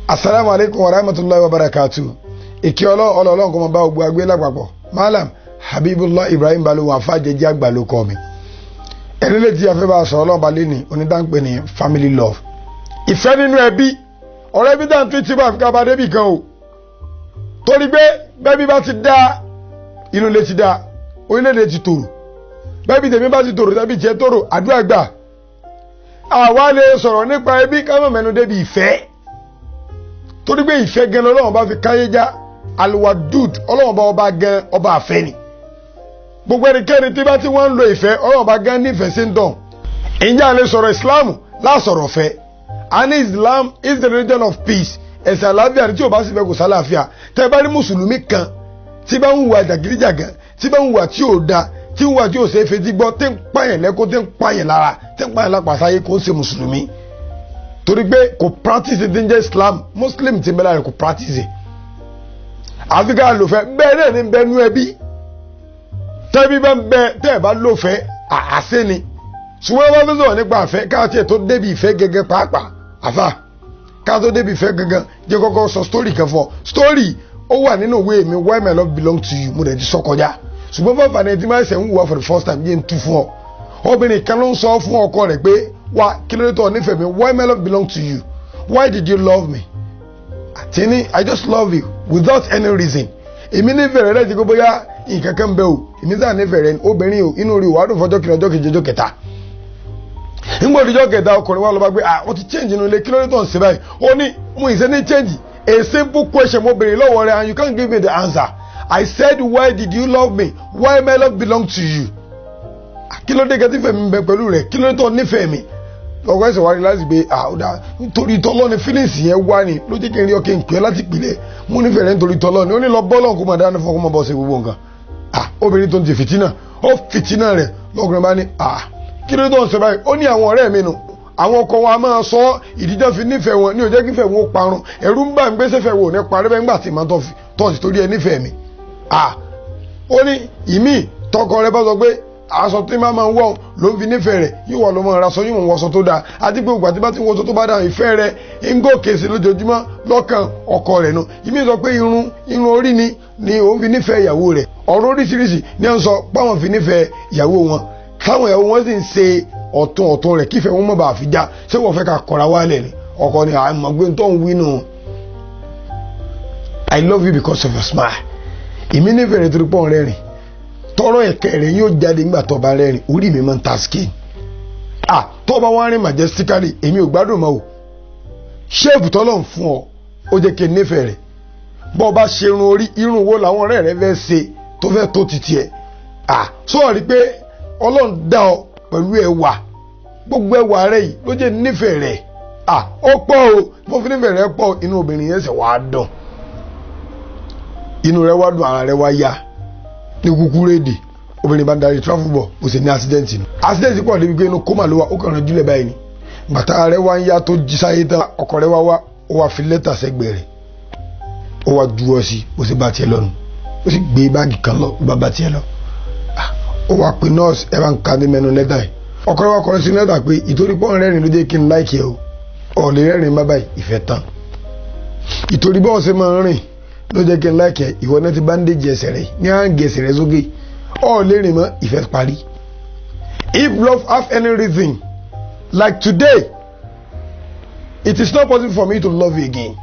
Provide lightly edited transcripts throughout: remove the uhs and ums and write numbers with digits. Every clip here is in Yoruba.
Asalaamu aleykum wa rahmatulahi wa barakatu. Ìkí ọlọ́ọ̀lọ́ọ̀ kò mọ̀ bá gbogbo agbé lápapọ̀. Malam Habibullah Ibrahim Balógun Afájẹjẹ àgbà ló kọ́ mi. Ẹni lè tí a fẹ́ bá sọ̀rọ̀ ọlọ́ọ̀ba lẹ́ni onídàápẹ́ ní family love. Ìfẹ́ nínú ẹbí, ọ̀rẹ́ ẹbí dáhùn tó ti bá àfikà bá débì kan o. Torí pé bẹ́bí bá ti dá, inú ilé ti dá, orílẹ̀-èdè ti tòrò. Bẹ́bí tèmi bá ti tòrò, tẹ́bí tiẹ̀ tòrò, àdúrà gbà. Àwa lè sọ̀rọ̀ nípa ẹbí ká má mẹ́nu débi ìfẹ́, torí pé ìfẹ́ gan lọ́lọ́run bá fi káyé já. Alwadud, Ọlọ́run bá ọba gan ọba àfẹ́ ni. Gbogbo ẹnikẹ́ni tí bá ti wọ́n ń lo ìfẹ́, Ọlọ́run bá gan nífẹ̀ẹ́ sí ń dàn. Ǹjẹ́ a lè sọ̀rọ̀ Islam lásọ̀rọ̀ fẹ́? And Islam is the religion of peace. Ẹ̀sìn àlàáfíà ni. Tí o bá sì fẹ́, kò sálàáfíà. Tẹ́ bá rí mùsùlùmí kan tí bá ń hùwà jàgídíjàgàn, tí bá ń hùwà tí ò da, tí ń hùwà tí ò ṣe é fetí gbọ́, tí ń pààyàn lẹ́kọ́, tí ń pààyàn lára, tí ń pààyàn lápàsáyé, kò ń ṣe mùsùlùmí, torí pé kò practice ti ń jẹ́ Islam. Muslim ti ń bẹ lára, kò practice. Àfi ká lòfẹ́. Bẹ́ẹ̀ náà ní bẹ́ẹ̀ nú ẹbí. Tẹ́bí bá ń bẹ, tẹ́ ẹ̀ bá lòfẹ́, àṣẹ ni. Ṣùgbọ́n wọ́n fẹ́ sọ̀rọ̀ nípa àfẹ́ káàtì ẹ̀ tó débi ìfẹ́ gẹ́gẹ́ pàápàá. Àfà, ká tó débi ìfẹ́ gẹ́gẹ́, jẹ́ kọ́kọ́ sọ story kan fún ọ. Story ó wà nínú ìwé mi, Why My Love Belong to You. Mo dẹ̀ ti sọ kọjá, ṣùgbọ́n fún àǹfààní tí máa ń ṣe ń wùwà for the first time, yé ń tú fún ọ. Obìnrin kan ló ń sọ fún ọkọ rẹ̀ pé, "Wá, kí ló dé tó nífẹ̀ẹ́ mi? Why my love belong to you? Why did you love me?" Àti ní, "I just love you without any reason. Èmi nífẹ̀ẹ́ rẹ láti kó bóyá nǹkan kan bẹ o. Èmi sáà nífẹ̀ẹ́ rẹ." Obìnrin o, inú rí wàá dùn fọjọ́ kìíní, ọjọ́ kejì, ọjọ́ kẹta. Nígbà òdìjọ́ kẹta, ọkùnrin wa lọ bá gbé, "Ah, ó ti change inú ilé. Kí ló dé tó ń ṣe báyìí?" Ó ní, "Mo ìṣe ní change. A simple question mo béèrè lọ́wọ́ rẹ and you can't give me the answer. I said, why did you love me? Why my love belong to you? Kí ló dé kẹtí fẹ̀mí bẹ pẹ̀lú rẹ̀? Kí ló dé tó nífẹ̀ẹ́ mi?" Ọkọ ẹsẹ̀ wá rí láti gbé àwòdà nítorí tọ́lọ́ ni feelings yẹn wá ní ló jẹ́ kí n rí ọkẹ́ ìpè láti pìlẹ̀. Mú nífẹ̀ẹ́ rẹ̀ nítorí tọ́lọ́ ni. Ó ní lọ bọ́ọ̀lù kó máa dáná fún ọkọ, máa bọ́ sí gbogbo nǹkan. Obìnrin tó ń ti fìtínà, ó fìtínà rẹ̀. Lọ́kùnrin bá ní, "Kí ló tó ń sọ báyìí?" Ó ní, "Àwọn ọ̀rẹ́ mi nù, àwọn ọkọ wa máa sọ ìdíjọ́ fi nífẹ̀ẹ́ wọn ní ó jẹ́ kífẹ̀ẹ́ wọn ó parun. Ẹ̀rù ń bà ń gbé sẹ́fẹ̀ wò ní parí bẹ́ẹ̀ ńgbà tí màá tọ́ sí torí ẹ nífẹ̀ẹ́ mi." Ó ní ìmí tọkọ rẹ bá sọ pé aṣọ tí máa ń wọ̀ ló ń fi nífẹ̀ẹ́ rẹ̀, yóò wà ló mọ̀ ra aṣọ, yóò mọ̀ wọṣọ tó dáa, àti pé ògbà tí bá ti wọṣọ tó bá dáa, ìfẹ́ rẹ̀ ń gòkè sí lójoojúmọ́ lọ́kàn ọkọ rẹ̀ nu. Ìmí sọ pé irun orí ni òun fi nífẹ̀ẹ́ ìyàwó rẹ̀. Ọ̀rọ̀ oríṣiríṣi ní à ń sọ páwọn fi nífẹ̀ẹ́ ìyàwó wọn, táwọn ìyàwó wọn sì ń ṣe ọ̀tún ọ̀tún rẹ̀ kífẹ̀ẹ́ wọn mọ̀ bá fi já. Ṣé wọ́n fẹ́ ká kọra wálẹ̀ ni? Ọkọ ni àmọ́ gbé tó ń wí nù. "I love you because of your smile. Èmi nífẹ̀ẹ́ rẹ̀ torí pọ́n rẹ́rìn. Tọrọ ẹ̀kẹ́ rẹ̀ yóò jáde nígbà tó bá rẹ́rìn, orí mi máa ń ta skin. Ah, tó bá wá rìn majestically, èmi ò gbádùn mọ́ o. Shape tọ́lọ̀ ń fún ọ, ó jẹ́ kí n nífẹ̀ẹ́ rẹ̀. Bọ́ ọ bá ṣe irun orí, irun wo làwọn ọ̀rẹ́ rẹ fẹ́ ṣe tó fẹ́ tó ti tiẹ̀? Ah, sọ rí pé Ọlọ́run dá ọ pẹ̀lú ẹwà. Gbogbo ẹwà rẹ yìí ló jẹ́ nífẹ̀ẹ́ rẹ̀. Ah, ó pọ̀ o, mo fi nífẹ̀ẹ́ rẹ̀ pọ̀." Inú obìnrin yẹn sì wá dùn, inú rẹ̀ wá dùn, ara rẹ̀ wá yá. Ní kúkúrú èdè, obìnrin bá ń darí travel bọ̀, ó sì ní accident nù. Accident pọ̀ débi pé inú coma ló wà. Ó kàn rán jùlẹ̀ báyìí ni. Bàtà rẹ̀ wá ń yá tó jí sáyé tán, ọkọ rẹ̀ wá wá, ó wá fi lẹ́tà sẹ́gbẹ̀ẹ́ rẹ̀, ó wá ju ọ sí, ó sì bá tiẹ̀ lọ́nu, ó sì gbé báàgì kan lọ, ó bá bá tiẹ̀ lọ. Ó wá pe nọ́ọ̀sì, "Ẹ bá ń ka ní mẹ́nu lẹ́tà yìí." Ọkọ rẹ̀ wá kọ́ sí lẹ́tà pé, "Ìtorí pọ́n rẹ́rìn ló jẹ́ kí n like ẹ o. Ọ̀ lè rẹ́rìn má báyìí, ìfẹ́ tán. Ìtorí bọ́ọ̀ ṣe máa ń rìn ló jẹ́ kí n like ẹ. Ìwọ náà ti bandage ẹsẹ̀ rẹ̀ ní à ń gẹ̀ẹ́sẹ̀ rẹ̀ sókè, ọ̀ lè rìn mọ́, ìfẹ́ parí." If love have any reason, like today, it is not possible for me to love you again.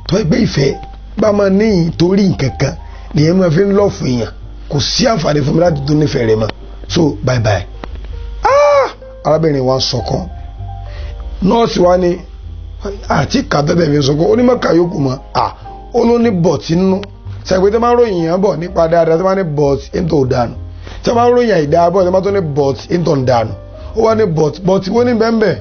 Tó ẹgbẹ́ ìfẹ́ bá máa níyìn torí nǹkan kan nìyẹn máa fi ń love èèyàn, kò sí àǹfààní fún mi láti tún nífẹ̀ẹ́ rẹ̀ mọ́. So bye bye. Ah, arábìnrin wa ń sọkàn. Nọ́ọ̀sì wa ní àti kàtẹ́tẹ̀ fi ń sọkàn. Onímọ̀ọ́kà yòókù mọ́. Ah, ó ló ní but nínú sẹ́gbẹ́ tí wọ́n máa ń ròyìn yẹn bọ̀ nípa dáadáa, tí wọ́n máa ní but into dànù, tí wọ́n máa ń ròyìn àìdáa bọ̀, tí wọ́n máa tún ní but into dànù. Ó wá ní, But wọ́n ní bẹ́ẹ̀,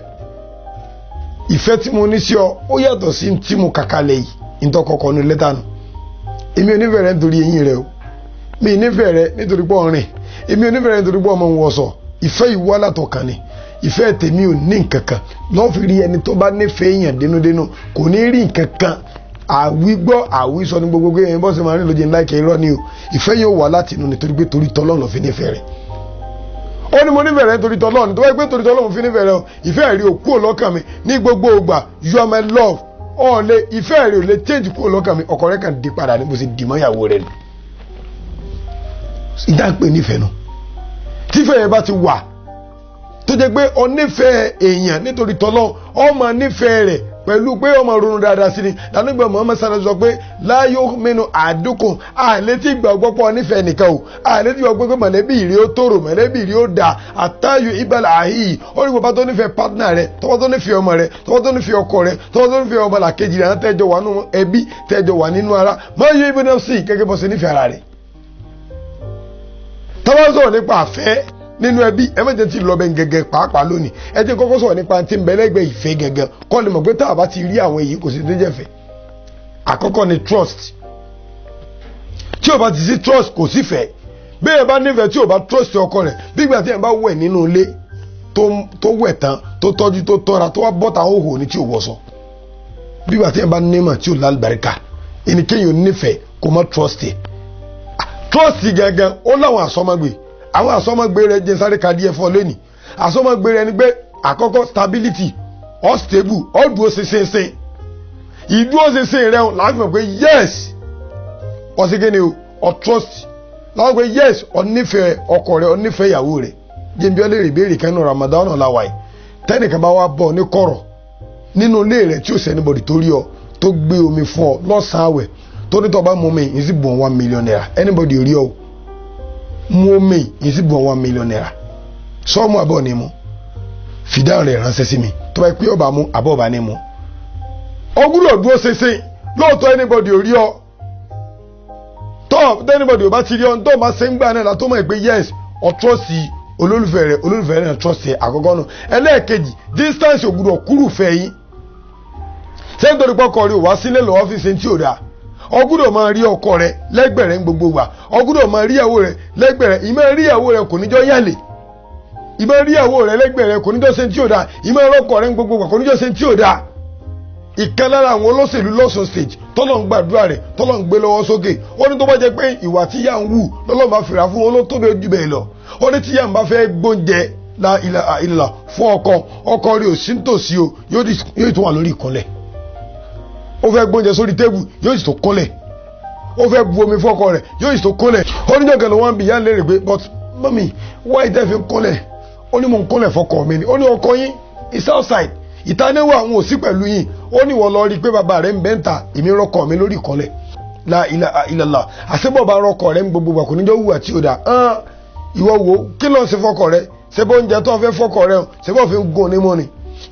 ìfẹ́ tí mo ní sí ọ, ó yàtọ̀ sí tí mo kàkálẹ̀ yìí." Ntọ́kọ̀kọ̀ ní lẹ́tà nù. "Èmi ò nífẹ̀ẹ́ rẹ nítorí eyín rẹ o. Mi ì nífẹ̀ẹ́ rẹ nítorí pé ọ̀rìn. Èmi ò nífẹ̀ẹ́ rẹ nítorí pé ọmọ ń wọṣọ. Ìfẹ́ ìwọ látọkàn ni. Ìfẹ́ tèmi ò ní nǹkan kan." Lọ́ọ́ fi rí ẹni tó bá nífẹ̀ẹ́ èèyàn dénúdénú, kò ní rí nǹkan kan àwígbọ́ àwísọ ní gbogbo ẹ̀yìn bọ́sẹ̀ máa rìn lóye ńlá ìkẹ́. Irọ́ ni o. Ìfẹ́ yóò wà láti inú, nítorí pé torí tọ́lọ́run ló fi nífẹ̀ẹ́ rẹ̀. Ó ní, "Mo nífẹ̀ẹ́ rẹ̀ nítorí tọ́lọ́run. Tó wáyé pé torí tọ́lọ́run fi nífẹ̀ẹ́ rẹ̀ o, ìfẹ́ rí òkú ọlọ́kàn mi ní gbogbo ìgbà. You are my love." Ọ̀ lè ìfẹ́ rẹ̀ ò lè change kúrò lọ́kàn mi. Ọkọ rẹ̀ kàn di padà ní bó ṣe dì mọ́ ìyàwó rẹ̀ nù. Ìdá ń pè nífẹ̀ẹ́ nu. Tífẹ̀ẹ́ yẹn bá ti wà, tó jẹ́ pé ọ nífẹ̀ẹ́ èèyàn nítorí tọ́lọ́, ọ máa nífẹ̀ẹ́ rẹ̀ pẹ̀lú pé ọmọ ronú dáadáa sí ni. Lánàgbà Muhammad sáré sọ pé láyò mẹ́nu àdúkùn àlétí ìgbàgbọ́ pọ̀ nífẹ̀ẹ́ nìkan o, àlétí ìgbàgbọ́ pé mọ̀lẹ́bí ìrí ó tòrò, mọ̀lẹ́bí ìrí ó dà àtàyò ìbàlẹ̀ àhíì. Ó ní bàbá tó nífẹ̀ẹ́ pátánà rẹ̀, tọ́wọ́ tó nífẹ̀ẹ́ ọmọ rẹ̀, tọ́wọ́ tó nífẹ̀ẹ́ ọkọ rẹ̀, tọ́wọ́ tó nífẹ̀ẹ́ ọmọ làkejì rẹ̀, tẹ́jọ wà nínú ẹbí, tẹ́jọ wà nínú ara, máa yọ ibi náà sí gẹ́gẹ́ bọ́ sí nífẹ̀ẹ́ ara rẹ̀. Tọ́wọ́ sọ̀rọ̀ nípa àfẹ́ nínú ẹbí, ẹ má jẹ́ ti lọ bẹ gẹ́gẹ́ pàápàá lónìí. Ẹ jẹ́ kọ́kọ́ sọ̀rọ̀ nípa tí ń bẹ lẹ́gbẹ̀ẹ́ ìfẹ́ gẹ́gẹ́, kọ́ lè mọ̀ pé tá a bá ti rí àwọn èyí kò sí tó jẹ́ fẹ́. Àkọ́kọ́ ni trust. Tí o bá ti sí trust, kò sí fẹ́. Bí ẹ bá nífẹ̀ẹ́, tí o bá trust ọkọ rẹ̀, bí ìgbà tí ẹ bá wẹ̀ nínú ilé, tó wẹ̀ tán, tó tọ́jú, tó tọ́ra, tó wá bọ́ta òhò ní tí o wọṣọ, bí ìgbà tí ẹ bá nímọ̀ tí o lálùbáríkà ẹnikẹ́yìn ò nífẹ̀ẹ́ kò má trust ẹ̀. Trust gẹ́gẹ́ ó láwọn àsọmọgbè. Àwọn àsọmọgbé rẹ jẹ́ sáré ka díẹ̀ fún ọ lónìí. Àsọmọgbé rẹ ni pé àkọ́kọ́, stability or stable or dúró ṣinṣin. Ìdúró ṣinṣin rẹ láti mọ̀ pé yes, ọ̀sẹ̀ kí ni o, or trust láti pé yes, ọ nífẹ̀ẹ́ ọkọ rẹ, ọ nífẹ̀ẹ́ ìyàwó rẹ. Jẹ́nbi ọ lè rí ìbéèrè kan nínú Ramadan náà láwàá yìí. Tẹ́nìkan bá wá bọ̀ ní kọ̀rọ̀ nínú ilé rẹ tí ò sẹ́ni bọ̀dì tó rí ọ, tó gbé omi fún ọ lọ́sàn-án àwẹ̀, tó ní tó bá mú mi yìí sì bùn ₦1 million, anybody rí ọ mú omi yìí sì bùn ₦1 million, sọ́ọ̀mù àbọ̀ ni mu? Fìdáhùn rẹ̀ ránṣẹ́ sí mi. Tó bá pé ọba mú àbọ̀ ọba ní mu, ọ gbúdọ̀ dúró ṣinṣin. Lóòótọ́ anybody ò rí ọ tọ́, anybody ò bá ti rí ọ tó máa ṣe ń gbà náà látó mọ̀ pé yes, ọ trust olólùfẹ́ rẹ̀, olólùfẹ́ rẹ̀ náà trust ẹ̀. Àkọ́kọ́ nù. Ẹlẹ́ẹ̀kejì, distance ò gbúdọ̀ kúrú fẹ́ yín. Ṣé nítorí pé ọkọ rẹ̀ ò wá sílé lọ́wọ́ fi ṣe tí ò dáa? Ọ gbúdọ̀ máa rí ọkọ rẹ̀ lẹ́gbẹ̀rẹ̀ ń gbogbo wà. Ọ gbúdọ̀ máa rí ìyàwó rẹ̀ lẹ́gbẹ̀rẹ̀. Ìmọ̀ rí ìyàwó rẹ̀ kò níjọ́ yàlè. Ìmọ̀ rí ìyàwó rẹ̀ lẹ́gbẹ̀rẹ̀ kò níjọ́ ṣe tí ò dáa. Ìmọ̀ rọ́kọ rẹ̀ ń gbogbo wà kò níjọ́ ṣe tí ò dáa. Ìkan lára àwọn olóṣèlú lọ́sùn State, tọ́lọ̀ ń gbàdúrà rẹ̀, tọ́lọ̀ ń gbé lọ́wọ́ sókè, ó ní tó bá jẹ́ pé ìwà tí yà ń wù lọ́lọ́ bá fìrà fún wọn ló tóbi ojú bẹ́ẹ̀ lọ. Ó ní tí yà ń bá fẹ́ gbóúnjẹ la ìlà fún ọkọ, ọkọ rẹ̀ ò sí nítòsí o, yóò tún wà lórí ìkúnlẹ̀. Ó fẹ́ gbóúnjẹ sórí tébù, yóò sì tó kúnlẹ̀. Ó fẹ́ bu omi fọ́kọ rẹ̀, yóò sì tó kúnlẹ̀. Ó ní jọ̀gẹ̀ ló wọ́n bí yá ń lérè pé, "But mummy, why tẹ́ fi kúnlẹ̀?" Ó ní, "Mò ń kúnlẹ̀ fọkọ mi ni." Ó ní, "Ọkọ yín is outside, ìtaníwò àwọn ò sí pẹ̀lú yín." Ó ní, "Wọ́n lọ rí i pé bàbá rẹ̀ ń bẹ́ ń ta, èmi rọ́kọ mi lórí ìkọlẹ̀." La ilaha illallah. Àṣebọ̀ bá rọ́kọ rẹ̀ ń gbogbo wà kò níjọ́ wùwà tí ó dà hàn. Ìwọ wo kí ló ń ṣe fọkọ rẹ̀? Ṣé bó oúnjẹ tó fẹ́ fọkọ rẹ̀, ṣé bó fi ń gún ní mọ́ni?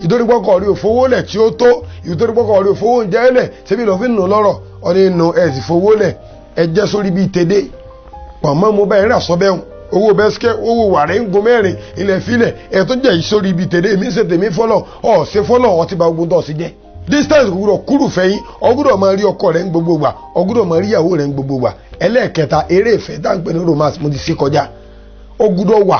Ìtorípọ́kọ̀ rí òfowó lẹ̀ tí ó tó, ìtorípọ́kọ̀ rí òfowó oúnjẹ lẹ̀, ṣébi lọ́ fi ń nù lọ́rọ̀ ọ̀nà inú ẹ̀ sì fowó lẹ̀, ẹ jẹ́ sórí bíi tèdè pọ̀nmọ́ mo bẹ́ẹ̀ rà sọ bẹ́ẹ̀, owó bẹ́sikẹ́, owó wàrẹ́ ń gun mẹ́rin ilẹ̀ filẹ̀ ẹ̀ tó jẹ́ ìsórí ibi tèdè. Èmi ń ṣe tèmi fọlọ̀ ọ̀ ṣe fọlọ̀ ọ̀ ti ba gbogbo tó ṣe jẹ́. Distance gbọ́dọ̀ kúrú fẹ́yìn. Ọ gbọ́dọ̀ máa rí ọkọ rẹ̀ ń gbogbo gbà, ọ gbọ́dọ̀ máa rí ìyàwó rẹ̀ ń gbogbo gbà. Ẹlẹ́ẹ̀kẹta, eré ìfẹ́ tá ń pè ní romance, mo ti ṣe kọjá. Ó gbọ́dọ̀ wà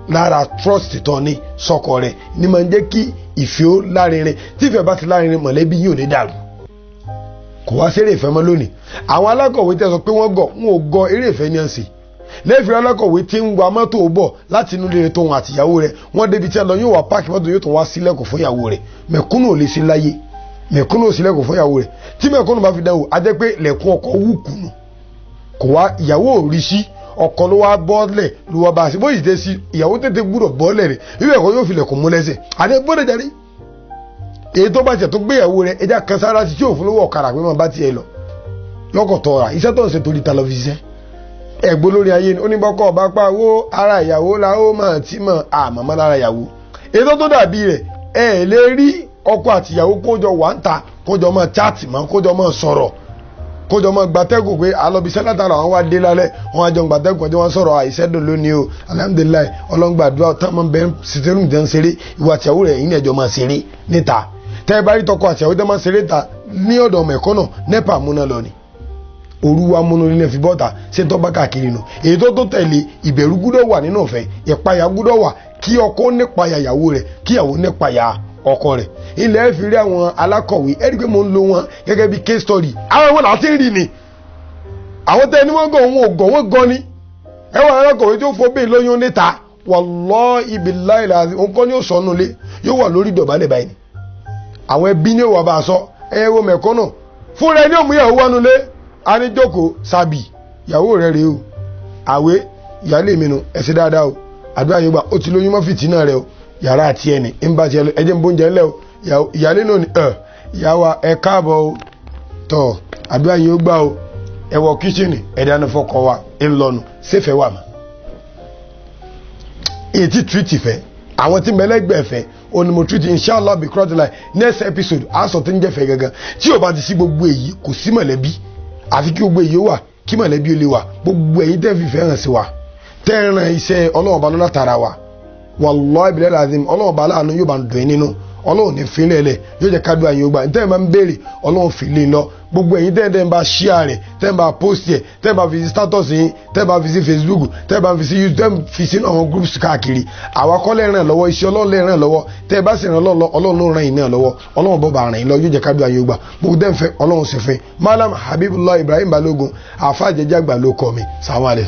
lára trust tán ní sọkọ rẹ̀ ní máa ń jẹ́ kí ìfẹ́ ó lárinrin. Tí ìfẹ́ bá ti lárinrin, mọ̀lẹ́bí yìí ò ní dàrú. Kò wá sí eré ìfẹ́ mọ́ lónìí. Àwọn alákọ̀wé tẹ́ sọ pé wọ́n gọ̀, wọn ò gọ, eré ìfẹ́ ní ọ̀sìn lẹ́ẹ̀fì. Alákọ̀wé tí ń wa mọ́tò bọ̀ láti inú ilé tóun àtìyàwó rẹ̀, wọ́n débi tí a lọ, yóò wá páàkì mọ́tò, yóò tún wá sílẹ̀kùn fún ìyàwó rẹ̀. Mẹ̀kúnnù ò lè sí láyé, mẹ̀kúnnù ò sílẹ̀kùn fún ìyàwó rẹ̀. Tí mẹ̀kúnnù bá fi dánwò, á jẹ́ pé lẹ̀kùn ọkọ̀ wù kùnù, kò wá ìyàwó ò rí sí, ọkọ ló wá bọ́ọ̀lẹ̀ ló wá bá a sí. Bó yìí dé sí, ìyàwó tètè gbúdọ̀ bọ́ọ̀lẹ̀ rẹ̀, ìwé ẹ̀kọ́ yóò fi lẹ̀kùn mú lẹ́sẹ̀ àti gbọ́dọ̀ jáde. Èyí tó bá tiẹ̀ tó gbéyàwó rẹ̀, ẹja kan sára sí tí òfin lówó ọ̀kadà pé máa bá tiẹ̀ lọ lọ́kọ̀ tọ́ra. Iṣẹ́ tó ń ṣe torí ta lọ fi ṣiṣẹ́ ẹ̀gbọ́n lórí ayé ni. Oníbọ́kọ̀ ọba pa owó ara ìyàwó la ó máa tí mọ̀ àmọ́mọ́ lára ìyàwó. Èyí tó dàbí rẹ̀, ẹ lè rí ọkọ àtìyàwó kójọ wà ń ta, kójọ máa chat mọ́, kójọ máa sọ̀rọ̀, kójọ máa gbatẹ́gùn pé alọ́bíṣẹ́ látara àwọn wá dé lálẹ́, wọn àjọ gbatẹ́gùn ọjọ́ wọn sọ̀rọ̀ àìsẹ́dùn lónìí o, alhamdulillahi, ọlọ́ngbàdúrà táwọn bẹ́ẹ̀ sítẹ́rù jẹ́ ń ṣeré. Ìwà àtìyàwó rẹ̀ yìí ní ẹjọ́ máa ṣeré níta. Tẹ́ ẹ bá rí tọkọ àtìyàwó tẹ́ máa ṣeré ta ní ọ̀dọ̀ mẹ̀kọ́nà, NEPA múná lọ ni, òru wa múnú nílẹ̀ fi bọ́ta ṣé tó bá káàkiri nù. Èyí tó tó tẹ̀lé, ìbẹ̀rù gbúdọ̀ wà nínú ọ̀fẹ́, ìpayà gbúdọ̀ wà, kí ọkọ nípayà ìyàwó rẹ̀, kí ìyàwó nípayà ọkọ rẹ̀. Ilẹ̀ fi rí àwọn alákọ̀wé, ẹ̀rí pé mo ń lo wọn gẹ́gẹ́ bí case study. Àwọn wọn láti rí ni àwọn tẹ́ ẹni wọ́n gọ̀, wọn ò gọ̀, wọ́n gan ni. Ẹwà alákọ̀wé tó fọ́ bẹ́ẹ̀ lóyún níta, wallahi billahi lazim, òun kọ́ ni ó sọnù lé, yóò wà lórí ìdọ̀bálẹ̀ báyìí ni. Àwọn ẹbí ní òwà bá a sọ. Ẹ̀yẹ wo mẹ̀kúnnù fúnra ẹni òmù ìyàwó wọnú lé a ní jókòó sàbì ìyàwó rẹ̀ rèé o, àwé ìyáálé mi nu, ẹ ṣe dáadáa o, àdúrà yóò gbà. Ó ti lóyún mọ́ fìtínà rẹ o, yàrá àti ẹni ń bá tiẹ̀ lọ, ẹ jẹ́ ń bóúnjẹ ńlẹ̀ o. Ìyáálé náà ni ẹ ìyàwó ẹ káàbọ̀ o, tọ̀ àdúrà yóò gbà o, ẹ wọ kíṣìnì ẹ dáná fọkọ wa ń lọnu séfẹ́ wà mọ́. Èyí tí tìrìtì fẹ́ àwọn tí mẹlẹgbẹ fẹ́ òní mo treat, inshallah be cross the line. Next episode aṣọ tí ń jẹ́ fẹ́ gangan. Tí o bá ti sí gbogbo èyí, kò sí mọ̀lẹ́bí. Àfi kí gbogbo èyí ó wà kí mọ̀lẹ́bí ó lè wà. Gbogbo ẹ̀yin tẹ́ fi fẹ́ hàn sí wa, tẹ́ ran iṣẹ́ Ọlọ́run bá lọ́la tara wa, wallahi billahi lazim, Ọlọ́run bá láàánú yóò bá ń dùn yín nínú. Ọlọ́run ní fi lẹ̀ yóò jẹ́ kádùá yín ó gbà. Tẹ́ ẹ máa ń béèrè, Ọlọ́run fi lé lọ. Gbogbo ẹ̀yin tẹ́ ẹ ń bá share rẹ̀, tẹ́ ẹ bá post ẹ̀, tẹ́ ẹ bá fi sí status yín, tẹ́ ẹ bá fi sí Facebook, tẹ́ ẹ bá fi sí YouTube, tẹ́ ẹ fi sínú àwọn groups káàkiri, àwa kọ́ lè ràn lọ́wọ́, iṣẹ́ Ọlọ́run lè ràn lọ́wọ́. Tẹ́ ẹ bá sì ràn lọ́wọ́, Ọlọ́run ló ràn yín náà lọ́wọ́. Ọlọ́run bọ́ bá ràn yín lọ, yóò jẹ́ kádùá yín ó gbà. Gbogbo tẹ́ ń fẹ́, Ọlọ́run sì fẹ́. Malam Habibullah Ibrahim Balogun, àfa àjẹjẹ àgbà ló kọ́ mi. Sàwọn àlẹ́.